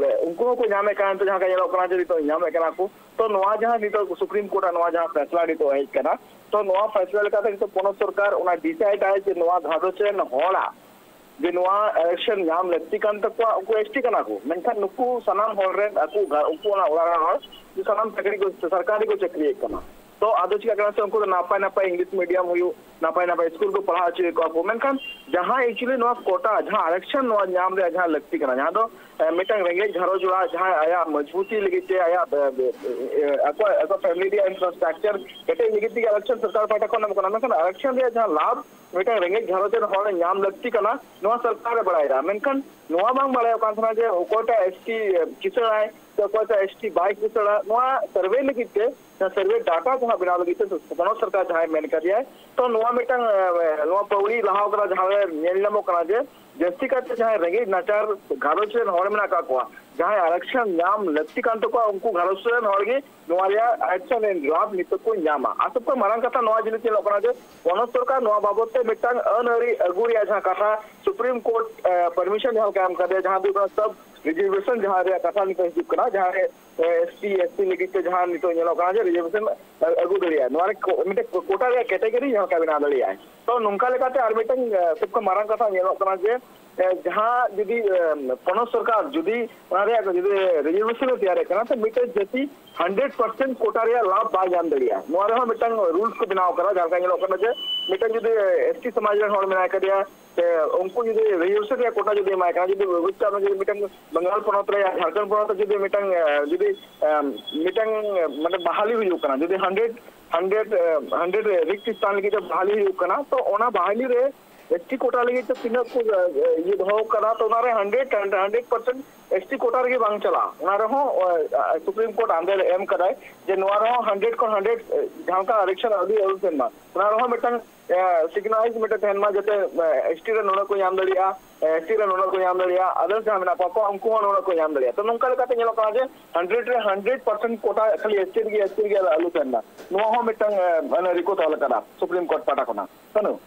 ᱩᱱᱠᱩ ᱦᱚᱸᱠᱚ ᱧᱟᱢᱮᱫ ᱠᱟᱱᱟ, ᱱᱤᱛᱚᱜ ᱡᱟᱦᱟᱸ ᱞᱮᱠᱟ ᱧᱮᱞᱚᱜ ᱠᱟᱱᱟ ᱡᱮ ᱱᱤᱛᱚᱜ ᱧᱟᱢᱮᱫ ᱠᱟᱱᱟ ᱠᱚ᱾ ᱛᱚ ᱱᱚᱣᱟ ᱡᱟᱦᱟᱸ ᱱᱤᱛᱚᱜ ᱥᱩᱯᱨᱤᱢ ᱠᱳᱨᱴ ᱟᱜ ᱱᱚᱣᱟ ᱡᱟᱦᱟᱸ ᱯᱷᱮᱥᱞᱟ ᱱᱤᱛᱚᱜ ᱦᱮᱡ ᱟᱠᱟᱱᱟ, ᱛᱚ ᱱᱚᱣᱟ ᱯᱷᱮᱥᱞᱟ ᱞᱮᱠᱟᱛᱮ ᱱᱤᱛᱚᱜ ᱯᱚᱱᱚᱛ ᱥᱚᱨᱠᱟᱨ ᱚᱱᱟ ᱰᱤᱥᱟᱭᱤᱰ ᱟᱭ ᱡᱮ ᱱᱚᱣᱟ ᱜᱷᱟᱨᱚᱸᱡᱽ ᱨᱮᱱ ᱦᱚᱲᱟᱜ ᱡᱮ ᱱᱚᱣᱟ ᱟᱨᱮᱠᱥᱚᱱ ᱧᱟᱢ ᱞᱟᱹᱠᱛᱤ ᱠᱟᱱ ᱛᱟᱠᱚᱣᱟ, ᱩᱱᱠᱩ ᱮᱥ ᱴᱤ ᱠᱟᱱᱟ ᱠᱚ, ᱢᱮᱱᱠᱷᱟᱱ ᱱᱩᱠᱩ ᱥᱟᱱᱟᱢ ᱦᱚᱲ ᱨᱮᱱ ᱟᱠᱚ ᱜᱷᱟ-, ᱩᱱᱠᱩ ᱚᱱᱟ ᱚᱲᱟᱜ ᱨᱮᱱ ᱦᱚᱲ ᱡᱮ ᱥᱟᱱᱟᱢ ᱪᱟᱹᱠᱨᱤ ᱠᱚ, ᱥᱚᱨᱠᱟᱨᱤ ᱠᱚ ᱪᱟᱹᱠᱨᱤᱭᱮᱫ ᱠᱟᱱᱟ᱾ ᱛᱚ ᱟᱫᱚ ᱪᱤᱠᱟᱹᱜ ᱠᱟᱱᱟ ᱥᱮ ᱩᱱᱠᱩ ᱫᱚ ᱱᱟᱯᱟᱭ ᱱᱟᱯᱟᱭ ᱤᱝᱞᱤᱥ ᱢᱤᱰᱤᱭᱟᱢ ᱦᱩᱭᱩᱜ, ᱱᱟᱯᱟᱭ ᱱᱟᱯᱟᱭ ᱥᱠᱩᱞ ᱠᱚ ᱯᱟᱲᱦᱟᱣ ᱦᱚᱪᱚᱭᱮᱫ ᱠᱚᱣᱟ ᱠᱚ, ᱢᱮᱱᱠᱷᱟᱱ ᱡᱟᱦᱟᱸ ᱮᱠᱪᱩᱭᱮᱞᱤ ᱱᱚᱣᱟ ᱠᱳᱴᱟ, ᱡᱟᱦᱟᱸ ᱟᱨᱮᱠᱥᱚᱱ ᱱᱚᱣᱟ ᱧᱟᱢ ᱨᱮᱭᱟᱜ ᱡᱟᱦᱟᱸ ᱞᱟᱹᱠᱛᱤ ᱠᱟᱱᱟ, ᱡᱟᱦᱟᱸ ᱫᱚ, ᱮ, ᱢᱤᱫᱴᱟᱝ ᱨᱮᱸᱜᱮᱡ ᱜᱷᱟᱨᱚᱸᱡᱽ ᱚᱲᱟᱜ ᱡᱟᱦᱟᱸᱭ ᱟᱭᱟᱜ ᱢᱚᱡᱽᱵᱩᱛᱤ ᱞᱟᱹᱜᱤᱫ ᱛᱮ ᱟᱭᱟᱜ, ᱮ, ᱮ, ᱮ, ᱟᱠᱚᱣᱟᱜ, ᱟᱠᱚᱣᱟᱜ ᱯᱷᱮᱢᱤᱞᱤ ᱨᱮᱭᱟᱜ ᱤᱱᱯᱷᱨᱟᱥᱴᱨᱟᱠᱪᱟᱨ ᱠᱮᱴᱮᱡ ᱞᱟᱹᱜᱤᱫ ᱛᱮᱜᱮ ᱟᱨᱮᱠᱥᱚᱱ ᱥᱚᱨᱠᱟᱨ ᱯᱟᱦᱴᱟ ᱠᱷᱚᱱ ᱮᱢᱚᱜ ᱠᱟᱱᱟ, ᱢᱮᱱᱠᱷᱟᱱ ᱟᱨᱮᱠᱥᱚᱱ ᱨᱮᱭᱟᱜ ᱡᱟᱦᱟᱸ ᱞᱟᱵᱷ ᱢᱤᱫᱴᱟᱝ ᱨᱮᱸᱜᱮᱡ ᱜᱷᱟᱨᱚᱸᱡᱽ ᱨᱮᱱ ᱦᱚᱲ ᱧᱟᱢ ᱞᱟᱹᱠᱛᱤ ᱠᱟᱱᱟ, ᱱᱚᱣᱟ ᱥᱚᱨᱠᱟᱨ ᱮ ᱵᱟᱲᱟᱭᱮᱫᱟ, ᱢᱮᱱᱠᱷᱟᱱ ᱱᱚᱣᱟ ᱵᱟᱝ ᱵᱟᱲᱟᱭᱚᱜ ᱠᱟᱱ ᱛᱟᱦᱮᱱᱟ ᱡᱮ ᱚᱠᱚᱭᱴᱟᱜ ᱮᱥ ᱴᱤ ᱠᱤᱥᱟᱹᱬᱟᱭ ᱥᱮ ᱚᱠᱚᱭᱴᱟᱜ ᱮᱥ ᱴᱤ ᱵᱟᱭ ᱠᱤᱥᱟᱹᱬᱟ᱾ ᱱᱚᱣᱟ ᱥᱟᱨᱵᱷᱮ ᱞᱟᱹᱜᱤᱫ ᱛᱮ, ᱥᱟᱨᱵᱷᱮ ᱰᱟᱴᱟ ᱡᱟᱦᱟᱸ ᱵᱮᱱᱟᱣ ᱞᱟᱹᱜᱤᱫ ᱛᱮ ᱯᱚᱱᱚᱛ ᱥᱚᱨᱠᱟᱨ ᱡᱟᱦᱟᱸᱭ ᱢᱮᱱ ᱠᱟᱫᱮᱭᱟᱭ, ᱛᱚ ᱱᱚᱣᱟ ᱢᱤᱫᱴᱟᱝ, ᱮ, ᱱᱚᱣᱟ ᱯᱟᱹᱣᱲᱤ ᱞᱟᱦᱟᱣ ᱠᱟᱱᱟ, ᱡᱟᱦᱟᱸ ᱨᱮ ᱧᱮᱞ ᱧᱟᱢᱚᱜ ᱠᱟᱱᱟ ᱡᱮ ᱡᱟᱹᱥᱛᱤ ᱠᱟᱭᱛᱮ ᱡᱟᱦᱟᱸᱭ ᱨᱮᱸᱜᱮᱡ ᱱᱟᱪᱟᱨ ᱜᱷᱟᱨᱚᱸᱡᱽ ᱨᱮᱱ ᱦᱚᱲ ᱢᱮᱱᱟᱜ ᱟᱠᱟᱫ ᱠᱚᱣᱟ, ᱡᱟᱦᱟᱸᱭ ᱟᱨᱮᱠᱥᱚᱱ ᱧᱟᱢ ᱞᱟᱹᱠᱛᱤ ᱠᱟᱱ ᱛᱟᱠᱚᱣᱟ, ᱩᱱᱠᱩ ᱜᱷᱟᱨᱚᱸᱡᱽ ᱨᱮᱱ ᱦᱚᱲ ᱜᱮ ᱱᱚᱣᱟ ᱨᱮᱭᱟᱜ ᱟᱨᱮᱠᱥᱚᱱ ᱨᱮᱱ ᱞᱟᱵᱷ ᱱᱤᱛᱚᱜ ᱠᱚ ᱧᱟᱢᱟ᱾ ᱟᱨ ᱥᱚᱵ ᱠᱷᱚᱱ ᱢᱟᱨᱟᱝ ᱠᱟᱛᱷᱟ ᱱᱚᱣᱟ ᱡᱤᱱᱤᱥ ᱧᱮᱞᱚᱜ ᱠᱟᱱᱟ ᱡᱮ ᱯᱚᱱᱚᱛ ᱥᱚᱨᱠᱟᱨ ᱱᱚᱣᱟ ᱵᱟᱵᱚᱛ ᱛᱮ ᱢᱤᱫᱴᱟᱝ ᱟᱹᱱ ᱟᱹᱨᱤ ᱟᱹᱜᱩ ᱨᱮᱭᱟᱜ ᱡᱟᱦᱟᱸ ᱠᱟᱛᱷᱟ ᱥᱩᱯᱨᱤᱢ ᱠᱳᱨᱴ, ᱮ, ᱯᱟᱨᱢᱤᱥᱚᱱ ᱡᱟᱦᱟᱸ ᱞᱮᱠᱟ ᱮᱢ ᱠᱟᱫᱮᱭᱟ, ᱡᱟᱦᱟᱸ ᱫᱚ ᱦᱩᱭᱩᱜ ᱠᱟᱱᱟ ᱥᱟᱵ ᱨᱤᱡᱟᱨᱵᱷᱮᱥᱚᱱ ᱡᱟᱦᱟᱸ ᱨᱮᱭᱟᱜ ᱠᱟᱛᱷᱟ ᱱᱤᱛᱚᱜ ᱦᱤᱡᱩᱜ ᱠᱟᱱᱟ, ᱡᱟᱦᱟᱸ ᱨᱮ, ᱮ, ᱮᱥ ᱴᱤ, ᱮᱥ ᱥᱤ ᱞᱟᱹᱜᱤᱫ ᱛᱮ ᱡᱟᱦᱟᱸ ᱱᱤᱛᱚᱜ ᱧᱮᱞᱚᱜ ᱠᱟᱱᱟ ᱡᱮ ᱨᱤᱡᱟᱨᱵᱷᱮᱥᱚᱱ ᱟᱹᱜᱩ ᱫᱟᱲᱮᱭᱟᱜᱼᱟ᱾ ᱱᱚᱣᱟ ᱨᱮ ᱠᱚ-, ᱢᱤᱫᱴᱮᱱ ᱠᱳᱴᱟ ᱨᱮᱭᱟᱜ ᱠᱮᱴᱮᱜᱚᱨᱤ ᱡᱟᱦᱟᱸ ᱞᱮᱠᱟ ᱵᱮᱱᱟᱣ ᱫᱟᱲᱮᱭᱟᱜᱼᱟ᱾ ᱛᱚ ᱱᱚᱝᱠᱟ ᱞᱮᱠᱟᱛᱮ ᱟᱨ ᱢᱤᱫᱴᱟᱝ, ᱮ, ᱥᱚᱵ ᱠᱷᱚᱱ ᱢᱟᱨᱟᱝ ᱠᱟᱛᱷᱟ ᱧᱮᱞᱚᱜ ᱠᱟᱱᱟ ᱡᱮ, ᱮ, ᱡᱟᱦᱟᱸ ᱡᱩᱫᱤ, ᱮ, ᱯᱚᱱᱚᱛ ᱥᱚᱨᱠᱟᱨ ᱡᱩᱫᱤ ᱚᱱᱟ ᱨᱮᱭᱟᱜ ᱡᱩᱫᱤ ᱨᱤᱡᱟᱨᱵᱷᱮᱥᱚᱱ ᱮ ᱛᱮᱭᱟᱨᱮᱫ ᱠᱟᱱᱟ, ᱛᱚ ᱢᱤᱫᱴᱮᱱ ᱡᱟᱹᱛᱤ ᱦᱟᱱᱰᱨᱮᱰ ᱯᱟᱨᱥᱮᱱᱴ ᱠᱳᱴᱟ ᱨᱮᱭᱟᱜ ᱞᱟᱵᱷ ᱵᱟᱭ ᱧᱟᱢ ᱫᱟᱲᱮᱭᱟᱜᱼᱟ᱾ ᱱᱚᱣᱟ ᱨᱮᱦᱚᱸ ᱢᱤᱫᱴᱟᱝ ᱨᱩᱞᱥ ᱠᱚ ᱵᱮᱱᱟᱣ ᱠᱟᱫᱟ, ᱡᱟᱦᱟᱸ ᱞᱮᱠᱟ ᱧᱮᱞᱚᱜ ᱠᱟᱱᱟ ᱡᱮ ᱢᱤᱫᱴᱟᱝ ᱡᱩᱫᱤ ᱮᱥ ᱴᱤ ᱥᱚᱢᱟᱡᱽ ᱨᱮᱱ ᱦᱚᱲ ᱢᱮᱱᱟᱭ ᱠᱟᱫᱮᱭᱟ, ᱥᱮ ᱩᱱᱠᱩ ᱡᱩᱫᱤ ᱨᱤᱡᱟᱨᱵᱷᱮᱥᱚᱱ ᱨᱮᱭᱟᱜ ᱠᱳᱴᱟ ᱡᱩᱫᱤ ᱮᱢᱟᱭ ᱠᱟᱱᱟ, ᱡᱩᱫᱤ ᱵᱩᱡᱽ ᱠᱟᱜ ᱢᱮ ᱡᱩᱫᱤ ᱢᱤᱫᱴᱟᱝ ᱵᱟᱝᱜᱟᱞ ᱯᱚᱱᱚᱛ ᱨᱮ, ᱡᱷᱟᱲᱠᱷᱚᱸᱰ ᱯᱚᱱᱚᱛ ᱨᱮ ᱡᱩᱫᱤ ᱢᱤᱫᱴᱟᱝ, ᱮ, ᱡᱩᱫᱤ, ᱮ, ᱢᱤᱫᱴᱟᱝ, ᱮ, ᱢᱟᱱᱮ ᱵᱟᱦᱟᱞᱤ ᱦᱩᱭᱩᱜ ᱠᱟᱱᱟ, ᱡᱩᱫᱤ ᱦᱟᱱᱰᱨᱮᱰ, ᱦᱟᱱᱰᱨᱮᱰ, ᱮ, ᱦᱟᱱᱰᱨᱮᱰ ᱨᱤᱠᱛ ᱥᱛᱷᱟᱱ ᱞᱟᱹᱜᱤᱫ ᱛᱮ ᱵᱟᱦᱟᱞᱤ ᱦᱩᱭᱩᱜ ᱠᱟᱱᱟ, ᱛᱚ ᱚᱱᱟ ᱵᱟᱦᱟᱞᱤ ᱨᱮ ᱮᱥ ᱴᱤ ᱠᱳᱴᱟ ᱞᱟᱹᱜᱤᱫ ᱛᱮ ᱛᱤᱱᱟᱹᱜ ᱠᱚ, ᱮ, ᱤᱭᱟᱹ ᱫᱚᱦᱚ ᱠᱟᱫᱟ, ᱛᱚ ᱚᱱᱟ ᱨᱮ hundred, hundred percent S T quota ᱨᱮᱜᱮ ᱵᱟᱝ ᱪᱟᱞᱟᱜᱼᱟ᱾ ᱚᱱᱟ ᱨᱮᱦᱚᱸ, ᱮ, ᱥᱩᱯᱨᱤᱢ ᱠᱳᱨᱴ ᱟᱸᱫᱮ ᱮᱢ ᱠᱟᱫᱟᱭ ᱡᱮ ᱱᱚᱣᱟ ᱨᱮᱦᱚᱸ ᱦᱟᱱᱰᱨᱮᱰ ᱠᱷᱚᱱ ᱦᱟᱱᱰᱨᱮᱰ, ᱮ, ᱡᱟᱦᱟᱸ ᱞᱮᱠᱟ ᱟᱨᱮᱠᱥᱚᱱ ᱟᱹᱣᱨᱤ ᱟᱹᱨᱩ ᱥᱮᱱ ᱢᱟ, ᱚᱱᱟ ᱨᱮᱦᱚᱸ ᱢᱤᱫᱴᱟᱝ, ᱮ, ᱥᱤᱜᱽᱱᱟᱞ ᱢᱤᱫᱴᱮᱱ ᱛᱟᱦᱮᱱ ᱢᱟ, ᱡᱟᱛᱮ, ᱮ, ᱮᱥ ᱴᱤ ᱨᱮ ᱱᱩᱱᱟᱹᱜ ᱠᱚ ᱧᱟᱢ ᱫᱟᱲᱮᱭᱟᱜᱼᱟ, ᱮ, ᱮᱥ ᱴᱤ ᱨᱮ ᱱᱩᱱᱟᱹᱜ ᱠᱚ ᱧᱟᱢ ᱫᱟᱲᱮᱭᱟᱜᱼᱟ, ᱟᱫᱟᱨᱥ ᱡᱟᱦᱟᱸ ᱢᱮᱱᱟᱜ ᱠᱚᱣᱟ, ᱠᱚ, ᱩᱱᱠᱩ ᱦᱚᱸ ᱱᱩᱱᱟᱹᱜ ᱠᱚ ᱧᱟᱢ ᱫᱟᱲᱮᱭᱟᱜᱼᱟ᱾ ᱛᱚ ᱱᱚᱝᱠᱟ ᱞᱮᱠᱟᱛᱮ ᱧᱮᱞᱚᱜ ᱠᱟᱱᱟ ᱡᱮ ᱦᱟᱱᱰᱨᱮᱰ ᱨᱮ ᱦᱟᱱᱰᱨᱮᱰ ᱯᱟᱨᱥᱮᱱᱴ ᱠᱳᱴᱟ ᱠᱷᱟᱹᱞᱤ ᱮᱥ ᱴᱤ ᱨᱮᱜᱮ, ᱮᱥ ᱴᱤ ᱨᱮᱜᱮ ᱟᱞᱚ ᱛᱟᱦᱮᱱ ᱢᱟ, ᱱᱚᱣᱟ ᱦᱚᱸ ᱢᱤᱫᱴᱟᱝ, ᱮ, ᱟᱹᱱ ᱟᱹᱨᱤ ᱠᱚ ᱛᱚᱞ ᱟᱠᱟᱫᱟ ᱥᱩᱯᱨᱤᱢ ᱠᱳᱨᱴ ᱯᱟᱦᱴᱟ ᱠᱷᱚᱱᱟᱜ᱾ ᱠᱟᱹᱱᱩ᱾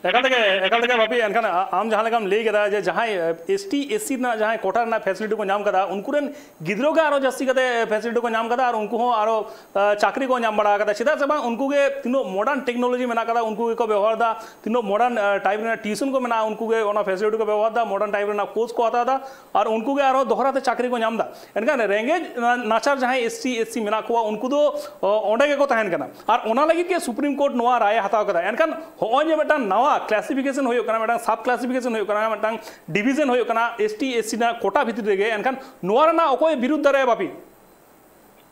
ᱮᱠᱟᱞ ᱛᱮᱜᱮ, ᱮᱠᱟᱞ ᱛᱮᱜᱮ ᱵᱟᱯᱤ, ᱮᱱᱠᱷᱟᱱ ᱟ-, ᱟᱢ ᱡᱟᱦᱟᱸ ᱞᱮᱠᱟᱢ ᱞᱟᱹᱭ ᱠᱮᱫᱟ ᱡᱮ ᱡᱟᱦᱟᱸᱭ, ᱮ, ᱮᱥ ᱴᱤ, ᱮᱥ ᱥᱤ ᱨᱮᱱᱟᱜ ᱡᱟᱦᱟᱸᱭ ᱠᱳᱴᱟ ᱨᱮᱱᱟᱜ ᱯᱷᱮᱥᱤᱞᱤᱴᱤ ᱠᱚ ᱧᱟᱢ ᱠᱟᱫᱟ, ᱩᱱᱠᱩ ᱨᱮᱱ ᱜᱤᱫᱽᱨᱟᱹ ᱜᱮ ᱟᱨᱚ ᱡᱟᱹᱥᱛᱤ ᱠᱟᱛᱮ ᱯᱷᱮᱥᱤᱞᱤᱴᱤ ᱠᱚ ᱧᱟᱢ ᱠᱟᱫᱟ ᱟᱨ ᱩᱱᱠᱩ ᱦᱚᱸ ᱟᱨᱚ, ᱟ, ᱪᱟᱹᱠᱨᱤ ᱠᱚ ᱧᱟᱢ ᱵᱟᱲᱟ ᱠᱟᱫᱟ᱾ ᱪᱮᱫᱟᱜ ᱥᱮ ᱵᱟᱝ, ᱩᱱᱠᱩ ᱜᱮ ᱛᱤᱱᱟᱹᱜ ᱢᱚᱰᱟᱨᱱ ᱴᱮᱠᱱᱳᱞᱚᱡᱤ ᱢᱮᱱᱟᱜ ᱠᱟᱫᱟ, ᱩᱱᱠᱩ ᱜᱮᱠᱚ ᱵᱮᱣᱦᱟᱨ ᱫᱟ, ᱛᱤᱱᱟᱹᱜ ᱢᱚᱰᱟᱨᱱ, ᱟ, ᱴᱟᱭᱤᱯ ᱨᱮᱱᱟᱜ ᱴᱤᱭᱩᱥᱚᱱ ᱠᱚ ᱢᱮᱱᱟᱜᱼᱟ, ᱩᱱᱠᱩ ᱜᱮ ᱚᱱᱟ ᱯᱷᱮᱥᱤᱞᱤᱴᱤ ᱠᱚ ᱵᱮᱣᱦᱟᱨ ᱫᱟ, ᱢᱚᱰᱟᱨᱱ ᱴᱟᱭᱤᱯ ᱨᱮᱱᱟᱜ ᱠᱳᱨᱥ ᱠᱚ ᱦᱟᱛᱟᱣ ᱫᱟ᱾ ᱟᱨ ᱩᱱᱠᱩ ᱜᱮ ᱟᱨᱦᱚᱸ ᱫᱚᱦᱲᱟ ᱛᱮ ᱪᱟᱹᱠᱨᱤ ᱠᱚ ᱧᱟᱢ ᱮᱫᱟ᱾ ᱮᱱᱠᱷᱟᱱ ᱨᱮᱸᱜᱮᱡ ᱱᱟ-, ᱱᱟᱪᱟᱨ ᱡᱟᱦᱟᱸᱭ ᱮᱥ ᱥᱤ, ᱮᱥ ᱥᱤ ᱢᱮᱱᱟᱜ ᱠᱚᱣᱟ, ᱩᱱᱠᱩ ᱫᱚ, ᱚ, ᱚᱸᱰᱮ ᱜᱮᱠᱚ ᱛᱟᱦᱮᱱ ᱠᱟᱱᱟ᱾ ᱟᱨ ᱚᱱᱟ ᱞᱟᱹᱜᱤᱫ ᱜᱮ ᱥᱩᱯᱨᱤᱢ ᱠᱳᱨᱴ ᱱᱚᱣᱟ ᱨᱟᱭ ᱮ ᱦᱟᱛᱟᱣ ᱠᱟᱫᱟ᱾ ᱮᱱᱠᱷᱟᱱ ᱦᱚᱸᱜᱼᱚᱭ ᱡᱮ ᱢᱤᱫᱴᱟᱝ ᱱᱟᱣᱟ ᱠᱞᱟᱥᱤᱯᱷᱤᱠᱮᱥᱚᱱ ᱦᱩᱭᱩᱜ ᱠᱟᱱᱟ, ᱢᱤᱫᱴᱟᱝ ᱥᱟᱵ ᱠᱞᱟᱥᱤᱯᱷᱤᱠᱮᱥᱚᱱ ᱦᱩᱭᱩᱜ ᱠᱟᱱᱟ, ᱢᱤᱫᱴᱟᱝ ᱰᱤᱵᱷᱤᱡᱚᱱ ᱦᱩᱭᱩᱜ ᱠᱟᱱᱟ ᱮᱥ ᱴᱤ, ᱮᱥ ᱥᱤ ᱨᱮᱱᱟᱜ ᱠᱳᱴᱟ ᱵᱷᱤᱛᱤᱨ ᱨᱮᱜᱮ, ᱮᱱᱠᱷᱟᱱ ᱱᱚᱣᱟ ᱨᱮᱱᱟᱜ ᱚᱠᱚᱭ ᱵᱤᱨᱩᱫᱷ ᱫᱟᱲᱮᱭᱟᱜᱼᱟ ᱵᱟᱯᱤ?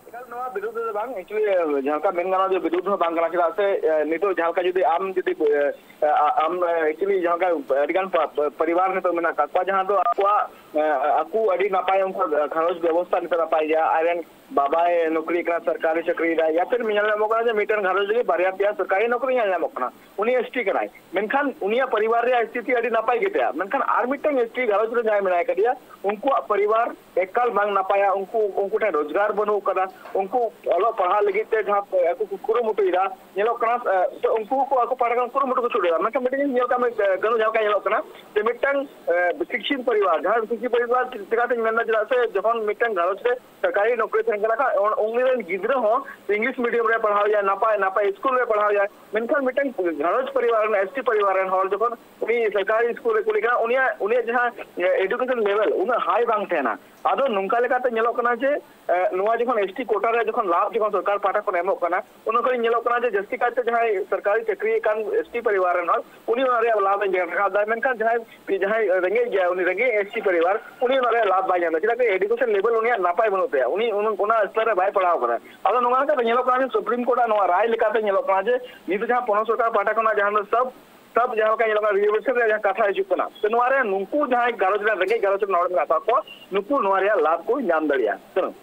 ᱮᱠᱟᱞ ᱱᱚᱣᱟ ᱵᱤᱨᱩᱫᱷ ᱨᱮᱫᱚ ᱵᱟᱝ, actually, ᱡᱟᱦᱟᱸ ᱞᱮᱠᱟ ᱢᱮᱱ ᱜᱟᱱᱚᱜᱼᱟ ᱡᱮ ᱵᱤᱨᱩᱫᱷ ᱦᱚᱸ ᱵᱟᱝ ᱠᱟᱱᱟ, ᱪᱮᱫᱟᱜ ᱥᱮ, ᱮ, ᱱᱤᱛᱚᱜ ᱡᱟᱦᱟᱸ ᱞᱮᱠᱟ ᱡᱩᱫᱤ ᱟᱢ ᱡᱩᱫᱤ, ᱮ, ᱟ-, ᱟᱢ, ᱮ, actually ᱡᱟᱦᱟᱸ ᱞᱮᱠᱟ ᱟᱹᱰᱤᱜᱟᱱ ᱯᱟ-, ᱯᱟ-, ᱯᱚᱨᱤᱵᱟᱨ ᱱᱤᱛᱚᱜ ᱢᱮᱱᱟᱜ ᱟᱠᱟᱫ ᱠᱚᱣᱟ, ᱡᱟᱦᱟᱸ ᱫᱚ ᱟᱠᱚᱣᱟᱜ, ᱮ, ᱟᱠᱚ ᱟᱹᱰᱤ ᱱᱟᱯᱟᱭ ᱩᱱᱠᱩᱣᱟᱜ ᱜᱷᱟᱨᱚᱸᱡᱽ ᱵᱮᱵᱚᱥᱛᱷᱟ ᱱᱤᱛᱚᱜ ᱱᱟᱯᱟᱭ ᱜᱮᱭᱟ, ᱟᱡ ᱨᱮᱱ ᱵᱟᱵᱟᱭ ᱱᱚᱠᱨᱤ ᱠᱟᱱᱟ, ᱥᱚᱨᱠᱟᱨᱤ ᱪᱟᱹᱠᱨᱤᱭᱮᱫᱟᱭ, ᱭᱟ ᱯᱷᱤᱨ ᱧᱮᱞ ᱧᱟᱢᱚᱜ ᱠᱟᱱᱟ ᱡᱮ ᱢᱤᱫᱴᱮᱱ ᱜᱷᱟᱨᱚᱸᱡᱽ ᱨᱮᱜᱮ ᱵᱟᱨᱭᱟ ᱯᱮᱭᱟ ᱥᱚᱨᱠᱟᱨᱤ ᱱᱚᱠᱨᱤ ᱧᱮᱞ ᱧᱟᱢᱚᱜ ᱠᱟᱱᱟ, ᱩᱱᱤ ᱮᱥ ᱴᱤ ᱠᱟᱱᱟᱭ, ᱢᱮᱱᱠᱷᱟᱱ ᱩᱱᱤᱭᱟᱜ ᱯᱚᱨᱤᱵᱟᱨ ᱨᱮᱭᱟᱜ ᱥᱛᱷᱤᱛᱤ ᱟᱹᱰᱤ ᱱᱟᱯᱟᱭ ᱜᱮᱛᱟᱭᱟ, ᱢᱮᱱᱠᱷᱟᱱ ᱟᱨ ᱢᱤᱫᱴᱟᱝ ᱮᱥ ᱴᱤ ᱜᱷᱟᱨᱚᱸᱡᱽ ᱨᱮ ᱡᱟᱦᱟᱸᱭ ᱢᱮᱱᱟᱭ ᱠᱟᱫᱮᱭᱟ, ᱩᱱᱠᱩᱣᱟᱜ ᱯᱚᱨᱤᱵᱟᱨ ᱮᱠᱟᱞ ᱵᱟᱝ ᱱᱟᱯᱟᱭᱟ, ᱩᱱᱠᱩ, ᱩᱱᱠᱩ ᱴᱷᱮᱱ ᱨᱳᱡᱽᱜᱟᱨ ᱵᱟᱹᱱᱩᱜ ᱠᱟᱫᱟ, ᱩᱱᱠᱩ ᱚᱞᱚᱜ ᱯᱟᱲᱦᱟᱜ ᱞᱟᱹᱜᱤᱫ ᱛᱮ ᱡᱟᱦᱟᱸ ᱟᱠᱚ ᱠᱚ ᱠᱩᱨᱩᱢᱩᱴᱩᱭᱮᱫᱟ, ᱧᱮᱞᱚᱜ ᱠᱟᱱᱟ, ᱮ, ᱛᱚ ᱩᱱᱠᱩ ᱦᱚᱸᱠᱚ ᱟᱠᱚ ᱯᱟᱦᱴᱟ ᱠᱷᱚᱱ ᱠᱩᱨᱩᱢᱩᱴᱩ ᱠᱚ ᱪᱷᱩᱴᱟᱹᱣ ᱮᱫᱟ᱾ ᱢᱮᱱᱠᱷᱟᱱ ᱢᱤᱫᱴᱮᱱ ᱡᱤᱱᱤᱥ ᱧᱮᱞ ᱠᱟᱜ ᱢᱮ, ᱮ, ᱠᱟᱹᱱᱩ, ᱡᱟᱦᱟᱸ ᱞᱮᱠᱟ ᱧᱮᱞᱚᱜ ᱠᱟᱱᱟ ᱡᱮ ᱢᱤᱫᱴᱟᱝ, ᱮ, ᱥᱤᱠᱠᱷᱤᱛ ᱯᱚᱨᱤᱵᱟᱨ, ᱡᱟᱦᱟᱸ ᱥᱤᱠᱠᱷᱤᱛ ᱯᱚᱨᱤᱵᱟᱨ ᱪᱤᱠᱟᱹᱛᱮᱧ ᱢᱮᱱᱫᱟ, ᱪᱮᱫᱟᱜ ᱥᱮ ᱡᱚᱠᱷᱚᱱ ᱢᱤᱫᱴᱟᱝ ᱜᱷᱟᱨᱚᱸᱡᱽ ᱨᱮ ᱥᱚᱨᱠᱟᱨᱤ ᱱᱚᱠᱨᱤ ᱛᱟᱦᱮᱱ ᱠᱟᱱᱟ ᱠᱷᱟᱱ, ᱩᱱ-, ᱩᱱᱤ ᱨᱮᱱ ᱜᱤᱫᱽᱨᱟᱹ ᱦᱚᱸ ᱤᱝᱞᱤᱥ ᱢᱤᱰᱤᱭᱟᱢ ᱨᱮ ᱯᱟᱲᱦᱟᱣ ᱮᱭᱟᱭ, ᱱᱟᱯᱟᱭ ᱱᱟᱯᱟᱭ ᱥᱠᱩᱞ ᱨᱮ ᱯᱟᱲᱦᱟᱣ ᱮᱭᱟᱭ, ᱢᱮᱱᱠᱷᱟᱱ ᱢᱤᱫᱴᱟᱝ ᱜᱷᱟᱨᱚᱸᱡᱽ ᱯᱚᱨᱤᱵᱟᱨ ᱨᱮᱱ, ᱮᱥ ᱴᱤ ᱯᱚᱨᱤᱵᱟᱨ ᱨᱮᱱ ᱦᱚᱲ ᱡᱚᱠᱷᱚᱱ ᱩᱱᱤ ᱥᱚᱨᱠᱟᱨᱤ ᱥᱠᱩᱞ ᱨᱮ ᱠᱩᱞᱤ ᱠᱟᱱᱟ, ᱩᱱᱤᱭᱟᱜ, ᱩᱱᱤᱭᱟᱜ ᱡᱟᱦᱟᱸ, ᱮ, education level ᱩᱱᱟᱹᱜ high ᱵᱟᱝ ᱛᱟᱦᱮᱱᱟ᱾ ᱟᱫᱚ ᱱᱚᱝᱠᱟ ᱞᱮᱠᱟᱛᱮ ᱧᱮᱞᱚᱜ ᱠᱟᱱᱟ ᱡᱮ, ᱮ, ᱱᱚᱣᱟ ᱡᱚᱠᱷᱚᱱ ᱮᱥ ᱴᱤ quota ᱨᱮ ᱡᱚᱠᱷᱚᱱ ᱞᱟᱵᱷ ᱡᱚᱠᱷᱚᱱ ᱥᱚᱨᱠᱟᱨ ᱯᱟᱦᱴᱟ ᱠᱷᱚᱱ ᱮᱢᱚᱜ ᱠᱟᱱᱟ, ᱩᱱ ᱚᱠᱛᱚ ᱧᱮᱞᱚᱜ ᱠᱟᱱᱟ ᱡᱮ ᱡᱟᱹᱥᱛᱤ ᱠᱟᱭᱛᱮ ᱡᱟᱦᱟᱸᱭ ᱥᱚᱨᱠᱟᱨᱤ ᱪᱟᱹᱠᱨᱤ ᱠᱟᱱ ᱮᱥ ᱴᱤ ᱯᱚᱨᱤᱵᱟᱨ ᱨᱮᱱ ᱦᱚᱲ, ᱩᱱᱤ ᱚᱱᱟ ᱨᱮᱭᱟᱜ ᱞᱟᱵᱷ ᱮ ᱧᱟᱢ ᱨᱟᱠᱟᱵ ᱫᱟᱭ, ᱢᱮᱱᱠᱷᱟᱱ ᱡᱟᱦᱟᱸᱭ, ᱡᱟᱦᱟᱸᱭ ᱨᱮᱸᱜᱮᱡ ᱜᱮᱭᱟ, ᱩᱱᱤ ᱨᱮᱸᱜᱮᱡ ᱮᱥ ᱴᱤ ᱯᱚᱨᱤᱵᱟᱨ, ᱩᱱᱤ ᱚᱱᱟ ᱨᱮᱭᱟᱜ ᱞᱟᱵᱷ ᱵᱟᱭ ᱧᱟᱢ ᱮᱫᱟ, ᱪᱮᱫᱟᱜ ᱥᱮ education level ᱩᱱᱤᱭᱟᱜ ᱱᱟᱯᱟᱭ ᱵᱟᱹᱱᱩᱜ ᱛᱟᱭᱟ, ᱩᱱᱤ ᱩᱱ-, ᱚᱱᱟ ᱥᱛᱚᱨ ᱨᱮ ᱵᱟᱭ ᱯᱟᱲᱦᱟᱣ ᱟᱠᱟᱱᱟ᱾ ᱟᱫᱚ ᱱᱚᱣᱟ ᱞᱮᱠᱟᱛᱮ ᱧᱮᱞᱚᱜ ᱠᱟᱱᱟ ᱡᱮ ᱥᱩᱯᱨᱤᱢ ᱠᱳᱨᱴ ᱟᱜ ᱱᱚᱣᱟ ᱨᱟᱭ ᱞᱮᱠᱟᱛᱮ ᱧᱮᱞᱚᱜ ᱠᱟᱱᱟ ᱡᱮ ᱱᱤᱛ ᱡᱟᱦᱟᱸ ᱯᱚᱱᱚᱛ ᱥᱚᱨᱠᱟᱨ ᱯᱟᱦᱴᱟ ᱠᱷᱚᱱᱟᱜ ᱡᱟᱦᱟᱸ ᱫᱚ ᱥᱟᱵ, ᱥᱟᱵ ᱡᱟᱦᱟᱸ ᱞᱮᱠᱟ ᱧᱮᱞᱚᱜ ᱠᱟᱱᱟ, ᱨᱤᱡᱟᱨᱵᱷᱮᱥᱚᱱ ᱨᱮᱭᱟᱜ ᱡᱟᱦᱟᱸ ᱠᱟᱛᱷᱟ ᱦᱤᱡᱩᱜ ᱠᱟᱱᱟ, ᱛᱚ ᱱᱚᱣᱟ ᱨᱮ ᱱᱩᱠᱩ ᱡᱟᱦᱟᱸᱭ ᱜᱷᱟᱨᱚᱸᱡᱽ ᱨᱮᱱ ᱨᱮᱸᱜᱮᱡ ᱜᱷᱟᱨᱚᱸᱡᱽ ᱨᱮᱱ ᱦᱚᱲ ᱢᱮᱱᱟᱜ ᱟᱠᱟᱫ ᱠᱚᱣᱟ, ᱱᱩᱠᱩ ᱱᱚᱣᱟ ᱨᱮᱭᱟᱜ ᱞᱟᱵᱷ ᱠᱚ ᱧᱟᱢ ᱫᱟᱲᱮᱭᱟᱜᱼᱟ᱾ ᱥᱮ ᱵᱟᱝ?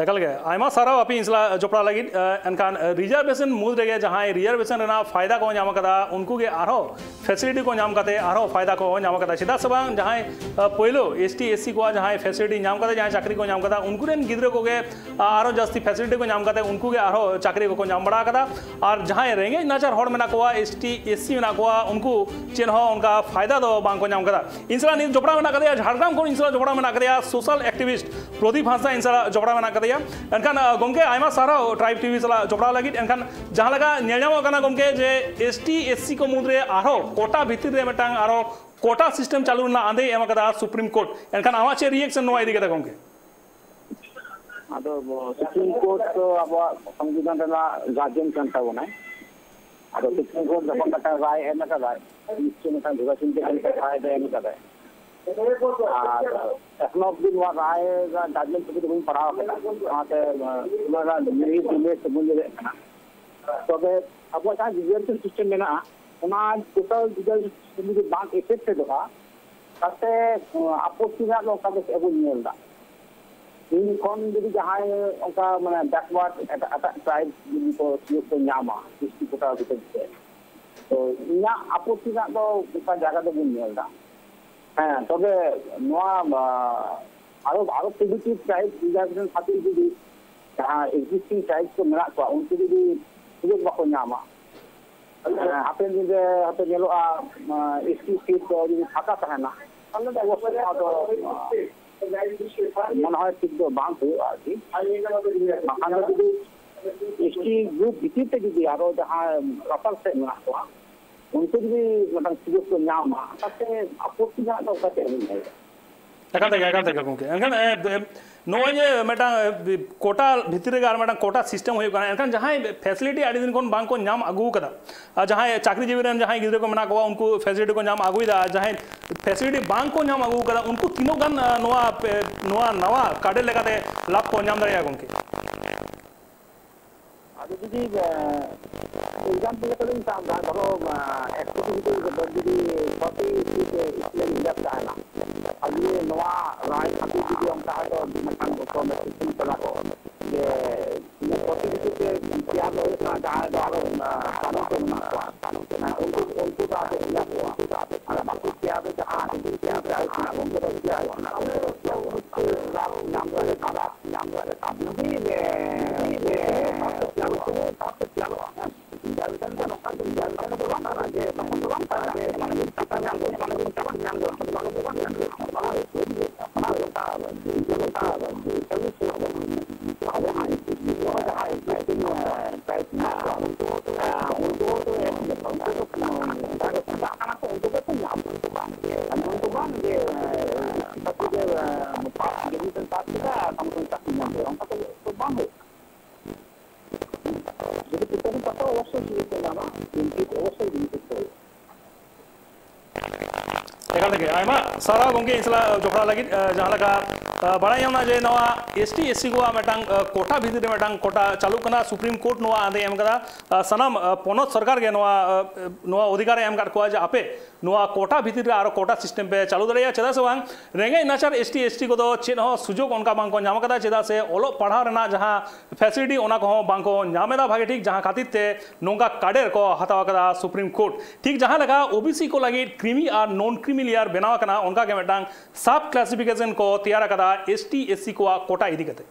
ᱮᱠᱟᱞ ᱜᱮ, ᱟᱭᱢᱟ ᱥᱟᱨᱦᱟᱣ ᱟᱯᱮ ᱤᱧ ᱥᱟᱞᱟᱜ ᱡᱚᱯᱲᱟᱣ ᱞᱟᱹᱜᱤᱫ᱾ ᱮ, ᱮᱱᱠᱷᱟᱱ, ᱮ, ᱨᱤᱡᱟᱨᱵᱷᱮᱥᱚᱱ ᱢᱩᱫᱽ ᱨᱮᱜᱮ ᱡᱟᱦᱟᱸᱭ ᱨᱤᱡᱟᱨᱵᱷᱮᱥᱚᱱ ᱨᱮᱱᱟᱜ ᱯᱷᱟᱭᱫᱟ ᱠᱚ ᱧᱟᱢ ᱟᱠᱟᱫᱟ, ᱩᱱᱠᱩ ᱜᱮ ᱟᱨᱦᱚᱸ ᱯᱷᱮᱥᱤᱞᱤᱴᱤ ᱠᱚ ᱧᱟᱢ ᱠᱟᱛᱮ ᱟᱨᱦᱚᱸ ᱯᱷᱟᱭᱫᱟ ᱠᱚ ᱧᱟᱢ ᱟᱠᱟᱫᱟ᱾ ᱪᱮᱫᱟᱜ ᱥᱮ ᱵᱟᱝ, ᱡᱟᱦᱟᱸᱭ, ᱮ, ᱯᱳᱭᱞᱳ ᱮᱥ ᱴᱤ ᱮᱥ ᱥᱤ ᱠᱚᱣᱟᱜ ᱡᱟᱦᱟᱸᱭ ᱯᱷᱮᱥᱤᱞᱤᱴᱤ ᱧᱟᱢ ᱠᱟᱛᱮ ᱡᱟᱦᱟᱸᱭ ᱪᱟᱹᱠᱨᱤ ᱠᱚ ᱧᱟᱢ ᱠᱟᱫᱟ, ᱩᱱᱠᱩ ᱨᱮᱱ ᱜᱤᱫᱽᱨᱟᱹ ᱠᱚᱜᱮ, ᱟ, ᱟᱨᱦᱚᱸ ᱡᱟᱹᱥᱛᱤ ᱯᱷᱮᱥᱤᱞᱤᱴᱤ ᱠᱚ ᱧᱟᱢ ᱠᱟᱛᱮ ᱩᱱᱠᱩ ᱜᱮ ᱟᱨᱦᱚᱸ ᱪᱟᱹᱠᱨᱤ ᱠᱚᱠᱚ ᱧᱟᱢ ᱵᱟᱲᱟ ᱟᱠᱟᱫᱟ᱾ ᱟᱨ ᱡᱟᱦᱟᱸᱭ ᱨᱮᱸᱜᱮᱡ ᱱᱟᱪᱟᱨ ᱦᱚᱲ ᱢᱮᱱᱟᱜ ᱠᱚᱣᱟ, ᱮᱥ ᱴᱤ ᱮᱥ ᱥᱤ ᱢᱮᱱᱟᱜ ᱠᱚᱣᱟ, ᱩᱱᱠᱩ ᱪᱮᱫ ᱦᱚᱸ ᱚᱱᱠᱟ ᱯᱷᱟᱭᱫᱟ ᱫᱚ ᱵᱟᱝ ᱠᱚ ᱧᱟᱢ ᱠᱟᱫᱟ᱾ ᱤᱧ ᱥᱟᱞᱟᱜ ᱱᱤᱛ ᱡᱚᱯᱲᱟᱣ ᱢᱮᱱᱟᱜ ᱠᱟᱫᱮᱭᱟ, ᱡᱷᱟᱲᱜᱨᱟᱢ ᱠᱷᱚᱱ ᱤᱧ ᱥᱟᱞᱟᱜ ᱡᱚᱯᱲᱟᱣ ᱢᱮᱱᱟᱜ ᱠᱟᱫᱮᱭᱟ ᱥᱳᱥᱟᱞ ᱮᱠᱴᱤᱵᱷᱤᱥᱴ ᱯᱨᱚᱫᱤᱯ ᱦᱟᱸᱥᱫᱟ ᱤᱧ ᱥᱟᱞᱟᱜ ᱡᱚᱯᱲᱟᱣ ᱢᱮᱱᱟᱜ ᱠᱟᱫᱮᱭᱟ᱾ ᱮᱱᱠᱷᱟᱱ, ᱟ, ᱜᱚᱢᱠᱮ, ᱟᱭᱢᱟ ᱥᱟᱨᱦᱟᱣ ᱴᱨᱟᱭᱤᱵᱽ ᱴᱤᱵᱷᱤ ᱥᱟᱞᱟᱜ ᱡᱚᱯᱲᱟᱣ ᱞᱟᱹᱜᱤᱫ᱾ ᱮᱱᱠᱷᱟᱱ ᱡᱟᱦᱟᱸ ᱞᱮᱠᱟ ᱧᱮᱞ ᱧᱟᱢᱚᱜ ᱠᱟᱱᱟ ᱜᱚᱢᱠᱮ, ᱡᱮ ᱮᱥ ᱴᱤ ᱮᱥ ᱥᱤ ᱠᱚ ᱢᱩᱫᱽᱨᱮ ᱟᱨᱦᱚᱸ ᱠᱳᱴᱟ ᱵᱷᱤᱛᱤᱨ ᱨᱮ ᱢᱤᱫᱴᱟᱝ ᱟᱨᱦᱚᱸ ᱠᱳᱴᱟ ᱥᱤᱥᱴᱮᱢ ᱪᱟᱹᱞᱩ ᱨᱮᱱᱟᱜ ᱟᱸᱫᱮ ᱮᱢ ᱟᱠᱟᱫᱟ ᱥᱩᱯᱨᱤᱢ ᱠᱳᱨᱴ᱾ ᱮᱱᱠᱷᱟᱱ ᱟᱢᱟᱜ ᱪᱮᱫ ᱨᱤᱭᱮᱠᱥᱚᱱ ᱱᱚᱣᱟ ᱤᱫᱤ ᱠᱟᱛᱮ ᱜᱚᱢᱠᱮ? ᱟᱫᱚ ᱥᱩᱯᱨᱤᱢ ᱠᱳᱨᱴ ᱫᱚ ᱟᱵᱚᱣᱟᱜ ᱥᱚᱝᱵᱤᱫᱷᱟᱱ ᱨᱮᱱᱟᱜ ᱜᱟᱨᱡᱮᱱ ᱠᱟᱱ ᱛᱟᱵᱚᱱᱟᱭ᱾ ᱟᱫᱚ ᱥᱩᱯᱨᱤᱢ ᱠᱳᱨᱴ ᱡᱚᱠᱷᱚᱱ ᱢᱤᱫᱴᱟᱝ ᱨᱟᱭ ᱮᱢ ᱟᱠᱟᱫᱟᱭ, ᱱᱤᱥᱪᱚᱭ ᱢᱤᱫᱴᱟᱝ ᱵᱷᱮᱵᱟ ᱪᱤᱱᱛᱟᱹ ᱠᱟᱛᱮ ᱨᱟᱭ ᱫᱚ ᱮᱢ ᱟᱠᱟᱫᱟᱭ᱾ ᱟᱨ ᱮᱠᱷᱚᱱᱚ ᱚᱵᱫᱤ ᱱᱚᱣᱟ ᱨᱟᱭ ᱨᱮᱱᱟᱜ ᱡᱟᱡᱽᱢᱮᱱᱴ ᱠᱚᱫᱚ ᱵᱟᱹᱧ ᱯᱟᱲᱦᱟᱣ ᱟᱠᱟᱫᱟ, ᱚᱱᱟᱛᱮ ᱚᱱᱟ ᱨᱮᱱᱟᱜ ᱱᱤᱨᱤ ᱫᱤᱱᱮ ᱥᱮ ᱵᱟᱹᱧ ᱞᱟᱹᱭ ᱫᱟᱲᱮᱭᱟᱜ ᱠᱟᱱᱟ᱾ ᱛᱚᱵᱮ ᱟᱵᱚᱣᱟᱜ ᱡᱟᱦᱟᱸ ᱨᱤᱡᱟᱨᱵᱷᱮᱥᱚᱱ ᱥᱤᱥᱴᱮᱢ ᱢᱮᱱᱟᱜᱼᱟ, ᱚᱱᱟ ᱴᱳᱴᱟᱞ ᱨᱤᱡᱟᱨᱵᱷᱮᱥᱚᱱ ᱥᱤᱥᱴᱮᱢ ᱡᱩᱫᱤ ᱵᱟᱝ ᱮᱯᱷᱮᱠᱴᱮᱰᱚᱜᱼᱟ, ᱛᱟᱛᱮ, ᱟᱸ, ᱟᱯᱚᱛᱛᱤ ᱨᱮᱱᱟᱜ ᱫᱚ ᱚᱱᱠᱟ ᱫᱚ ᱪᱮᱫ ᱵᱚᱱ ᱧᱮᱞ ᱮᱫᱟ᱾ ᱤᱧ ᱠᱷᱚᱱ ᱡᱩᱫᱤ ᱡᱟᱦᱟᱸᱭ ᱚᱱᱠᱟ, ᱢᱟᱱᱮ, ᱵᱮᱠᱣᱟᱨᱰ ᱮᱴᱟᱜ, ᱮᱴᱟᱜ ᱴᱨᱟᱭᱤᱵᱽ ᱡᱩᱫᱤ ᱠᱚ ᱥᱩᱡᱳᱜᱽ ᱠᱚ ᱧᱟᱢᱟ ᱮᱥ ᱴᱤ ᱠᱳᱴᱟ ᱵᱷᱤᱛᱤᱨ ᱛᱮ, ᱛᱚ ᱤᱧᱟᱹᱜ ᱟᱯᱚᱛᱛᱤ ᱨᱮᱱᱟᱜ ᱫᱚ ᱚᱱᱠᱟ ᱡᱟᱭᱜᱟ ᱫᱚ ᱵᱟᱹᱧ ᱧᱮᱞ ᱮᱫᱟ᱾ ᱦᱮᱸ, ᱛᱚᱵᱮ ᱱᱚᱣᱟ, ᱟᱸ, ᱟᱨᱚ, ᱟᱨᱚ ᱯᱚᱡᱤᱴᱤᱵᱷ ᱥᱟᱭᱤᱰ ᱨᱤᱡᱟᱨᱵᱷᱮᱥᱚᱱ ᱠᱷᱟᱹᱛᱤᱨ ᱡᱩᱫᱤ ᱡᱟᱦᱟᱸ ᱮᱠᱡᱤᱥᱴᱤᱝ ᱴᱨᱟᱭᱤᱵᱽ ᱠᱚ ᱢᱮᱱᱟᱜ ᱠᱚᱣᱟ, ᱩᱱᱠᱩ ᱡᱩᱫᱤ ᱥᱩᱡᱳᱜᱽ ᱵᱟᱠᱚ ᱧᱟᱢᱟ, ᱦᱟᱯᱮᱱ ᱫᱤᱱ ᱨᱮ ᱦᱚᱭᱛᱳ ᱧᱮᱞᱚᱜᱼᱟ, ᱮᱥᱴᱤ ᱥᱤᱴ ᱫᱚ ᱡᱩᱫᱤ ᱯᱷᱟᱸᱠᱟ ᱛᱟᱦᱮᱱᱟ, ᱛᱟᱦᱚᱞᱮ ᱫᱚ ᱚᱵᱚᱥᱥᱳᱭ ᱱᱚᱣᱟ ᱫᱚ ᱢᱚᱱᱮ ᱦᱚᱭ ᱴᱷᱤᱠ ᱫᱚ ᱵᱟᱝ ᱦᱩᱭᱩᱜᱼᱟ ᱟᱨᱠᱤ᱾ ᱵᱟᱠᱷᱟᱱ ᱫᱚ ᱡᱩᱫᱤ ᱮᱥᱴᱤ ᱜᱨᱩᱯ ᱵᱷᱤᱛᱤᱨ ᱛᱮ ᱡᱩᱫᱤ ᱟᱨᱚ ᱡᱟᱦᱟᱸᱭ ᱞᱟᱛᱟᱨ ᱥᱮᱫ ᱢᱮᱱᱟᱜ ᱠᱚᱣᱟ, ᱩᱱᱠᱩ ᱡᱩᱫᱤ ᱢᱤᱫᱴᱟᱝ ᱥᱩᱡᱳᱜᱽ ᱠᱚ ᱧᱟᱢᱟ, ᱛᱟᱛᱮ ᱟᱯᱚᱛᱛᱤ ᱨᱮᱱᱟᱜ ᱫᱚ ᱚᱠᱟ ᱪᱮᱫ ᱦᱚᱸ ᱵᱟᱹᱧ ᱧᱮᱞ ᱮᱫᱟ᱾ ᱮᱠᱟᱞ ᱛᱮᱜᱮ, ᱮᱠᱟᱞ ᱛᱮᱜᱮ ᱜᱚᱢᱠᱮ᱾ ᱮᱱᱠᱷᱟᱱ, ᱮ, ᱮ, ᱱᱚᱜᱼᱚᱭ ᱡᱮ ᱢᱤᱫᱴᱟᱝ, ᱮ, ᱠᱳᱴᱟ ᱵᱷᱤᱛᱤᱨ ᱨᱮᱜᱮ ᱟᱨ ᱢᱤᱫᱴᱟᱝ ᱠᱳᱴᱟ ᱥᱤᱥᱴᱮᱢ ᱦᱩᱭᱩᱜ ᱠᱟᱱᱟ, ᱮᱱᱠᱷᱟᱱ ᱡᱟᱦᱟᱸᱭ ᱯᱷᱮᱥᱤᱞᱤᱴᱤ ᱟᱹᱰᱤ ᱫᱤᱱ ᱠᱷᱚᱱ ᱵᱟᱝ ᱠᱚ ᱧᱟᱢ ᱟᱹᱜᱩ ᱟᱠᱟᱫᱟ, ᱟᱨ ᱡᱟᱦᱟᱸᱭ ᱪᱟᱹᱠᱨᱤᱡᱤᱵᱤ ᱨᱮᱱ ᱡᱟᱦᱟᱸᱭ ᱜᱤᱫᱽᱨᱟᱹ ᱠᱚ ᱢᱮᱱᱟᱜ ᱠᱚᱣᱟ, ᱩᱱᱠᱩ ᱯᱷᱮᱥᱤᱞᱤᱴᱤ ᱠᱚ ᱧᱟᱢ ᱟᱹᱜᱩᱭᱮᱫᱟ, ᱟᱨ ᱡᱟᱦᱟᱸᱭ ᱯᱷᱮᱥᱤᱞᱤᱴᱤ ᱵᱟᱝ ᱠᱚ ᱧᱟᱢ ᱟᱹᱜᱩ ᱟᱠᱟᱫᱟ, ᱩᱱᱠᱩ ᱛᱤᱱᱟᱹᱜ ᱜᱟᱱ, ᱟ, ᱱᱚᱣᱟ ᱯᱮ-, ᱱᱚᱣᱟ ᱱᱟᱣᱟ ᱠᱟᱰᱮᱨ ᱞᱮᱠᱟᱛᱮ ᱞᱟᱵᱷ ᱠᱚ ᱧᱟᱢ ᱫᱟᱲᱮᱭᱟᱜᱼᱟ ᱜᱚᱢᱠᱮ? ᱟᱫᱚ ᱡᱩᱫᱤ, ᱮ, ᱮᱠᱡᱟᱢᱯᱚᱞ ᱞᱮᱠᱟᱛᱤᱧ ᱥᱟᱵ ᱮᱫᱟ, ᱫᱷᱚᱨᱚ, ᱮ, ᱮᱠᱥᱚ ᱴᱤ ᱵᱷᱤᱛᱤᱨ ᱨᱮ ᱡᱩᱫᱤ ᱪᱷᱚᱴᱤ ᱥᱤᱴ ᱥᱤᱴ ᱨᱮ ᱛᱟᱦᱮᱱᱟ, ᱟᱨ ᱡᱩᱫᱤ ᱱᱚᱣᱟ ᱨᱟᱭ ᱠᱷᱟᱹᱛᱤᱨ ᱡᱩᱫᱤ ᱚᱱᱠᱟ ᱦᱚᱭᱛᱳ ᱢᱤᱫᱴᱟᱝ ᱠᱚᱢᱤᱥᱚᱱ ᱠᱟᱱᱟ ᱠᱚ ᱡᱮ ᱤᱱᱟᱹ ᱪᱷᱚᱴᱤ ᱵᱷᱤᱛᱤᱨ ᱨᱮ ᱪᱮᱭᱟᱨ ᱫᱚ ᱦᱩᱭᱩᱜ ᱠᱟᱱᱟ ᱡᱟᱦᱟᱸᱭ ᱫᱚ ᱟᱨᱚ, ᱮ, ᱠᱟᱹᱢᱤ ᱠᱚ ᱢᱮᱱᱟᱜ ᱠᱚᱣᱟ, ᱩᱱᱠᱩ, ᱩᱱᱠᱩ ᱫᱚ ᱟᱫᱚ ᱪᱮᱭᱟᱨ ᱠᱚ, ᱟᱨ ᱵᱟᱠᱚ ᱪᱮᱭᱟᱨ ᱨᱮ ᱡᱟᱦᱟᱸ ᱪᱮᱭᱟᱨ ᱠᱟᱱᱟ, ᱩᱱᱠᱩ ᱫᱚ ᱪᱮᱭᱟᱨ ᱠᱟᱱᱟ, ᱩᱱᱠᱩ ᱫᱚ ᱪᱮᱭᱟᱨ ᱠᱟᱱᱟ, ᱩᱱᱠᱩ ᱫᱚ ᱪᱮᱭᱟᱨ ᱠᱟᱱᱟ᱾ ᱡᱩᱫᱤ, ᱮ, ᱮ, ᱵᱟᱠᱚ ᱪᱮᱭᱟᱨ ᱠᱚ, ᱵᱟᱠᱚ ᱪᱮᱭᱟᱨ ᱠᱚ᱾ ᱵᱟᱝ ᱦᱩᱭᱩᱜ᱾ ᱡᱩᱫᱤ ᱠᱤᱛᱟᱹᱵ ᱯᱟᱲᱦᱟᱣ ᱚᱵᱚᱥᱥᱳᱭ ᱥᱩᱡᱳᱜᱽ ᱠᱚ ᱧᱟᱢᱟ, ᱵᱤᱱᱛᱤ ᱚᱵᱚᱥᱥᱳᱭ ᱵᱤᱱᱛᱤ ᱠᱚ ᱦᱩᱭᱩᱜᱼᱟ᱾ ᱮᱠᱟᱞ ᱛᱮᱜᱮ ᱟᱭᱢᱟ ᱥᱟᱨᱦᱟᱣ ᱜᱚᱢᱠᱮ, ᱤᱧ ᱥᱟᱞᱟᱜ ᱡᱚᱯᱲᱟᱣ ᱞᱟᱹᱜᱤᱫ᱾ ᱟᱸ, ᱡᱟᱦᱟᱸ ᱞᱮᱠᱟ, ᱟᱸ, ᱵᱟᱲᱟᱭ ᱧᱟᱢ ᱮᱱᱟ ᱡᱮ ᱱᱚᱣᱟ ᱮᱥ ᱴᱤ ᱮᱥ ᱥᱤ ᱠᱚᱣᱟᱜ ᱢᱤᱫᱴᱟᱝ, ᱟᱸ, ᱠᱳᱴᱟ ᱵᱷᱤᱛᱤᱨ ᱨᱮ ᱢᱤᱫᱴᱟᱝ ᱠᱳᱴᱟ ᱪᱟᱹᱞᱩᱜ ᱠᱟᱱᱟ, ᱥᱩᱯᱨᱤᱢ ᱠᱳᱨᱴ ᱱᱚᱣᱟ ᱟᱫᱮ ᱮᱢ ᱠᱟᱫᱟ᱾ ᱟᱸ, ᱥᱟᱱᱟᱢ, ᱟᱸ, ᱯᱚᱱᱚᱛ ᱥᱚᱨᱠᱟᱨ ᱜᱮ ᱱᱚᱣᱟ, ᱟᱸ, ᱱᱚᱣᱟ ᱚᱫᱷᱤᱠᱟᱨ ᱮ ᱮᱢ ᱟᱠᱟᱫ ᱠᱚᱣᱟ ᱡᱮ ᱟᱯᱮ ᱱᱚᱣᱟ ᱠᱳᱴᱟ ᱵᱷᱤᱛᱤᱨ ᱨᱮ ᱟᱨᱚ ᱠᱳᱴᱟ ᱥᱤᱥᱴᱮᱢ ᱯᱮ ᱪᱟᱹᱞᱩ ᱫᱟᱲᱮᱭᱟᱜᱼᱟ᱾ ᱪᱮᱫᱟᱜ ᱥᱮ ᱵᱟᱝ, ᱨᱮᱸᱜᱮᱡ ᱱᱟᱪᱟᱨ ᱮᱥ ᱴᱤ ᱮᱥ ᱥᱤ ᱠᱚᱫᱚ ᱪᱮᱫ ᱦᱚᱸ ᱥᱩᱡᱳᱜᱽ ᱚᱱᱠᱟ ᱵᱟᱝ ᱠᱚ ᱧᱟᱢ ᱟᱠᱟᱫᱟ, ᱪᱮᱫᱟᱜ ᱥᱮ ᱚᱞᱚᱜ ᱯᱟᱲᱦᱟᱣ ᱨᱮᱱᱟᱜ ᱡᱟᱦᱟᱸ ᱯᱷᱮᱥᱤᱞᱤᱴᱤ ᱚᱱᱟ ᱠᱚᱦᱚᱸ ᱵᱟᱝ ᱠᱚ ᱧᱟᱢ ᱮᱫᱟ ᱵᱷᱟᱜᱮ ᱴᱷᱤᱠ, ᱡᱟᱦᱟᱸ ᱠᱷᱟᱹᱛᱤᱨ ᱛᱮ ᱱᱚᱝᱠᱟ ᱠᱟᱰᱮᱨ ᱠᱚ ᱦᱟᱛᱟᱣ ᱟᱠᱟᱫᱟ ᱥᱩᱯᱨᱤᱢ ᱠᱳᱨᱴ᱾ ᱴᱷᱤᱠ ᱡᱟᱦᱟᱸ ᱞᱮᱠᱟ ᱳ ᱵᱤ ᱥᱤ ᱠᱚ ᱞᱟᱹᱜᱤᱫ ᱠᱨᱤᱢᱤ ᱟᱨ ᱱᱚᱱ ᱠᱨᱤᱢᱤ ᱞᱮᱭᱟᱨ ᱵᱮᱱᱟᱣ ᱟᱠᱟᱱᱟ, ᱚᱱᱠᱟ ᱜᱮ ᱢᱤᱫᱴᱟᱝ ᱥᱟᱵ ᱠᱞᱟᱥᱤᱯᱷᱤᱠᱮᱥᱚᱱ ᱠᱚ ᱛᱮᱭᱟᱨ ᱟᱠᱟᱫᱟ ᱮᱥ ᱴᱤ ᱮᱥ ᱥᱤ ᱠᱚᱣᱟᱜ ᱠᱳᱴᱟ ᱤᱫᱤ ᱠᱟᱛᱮ᱾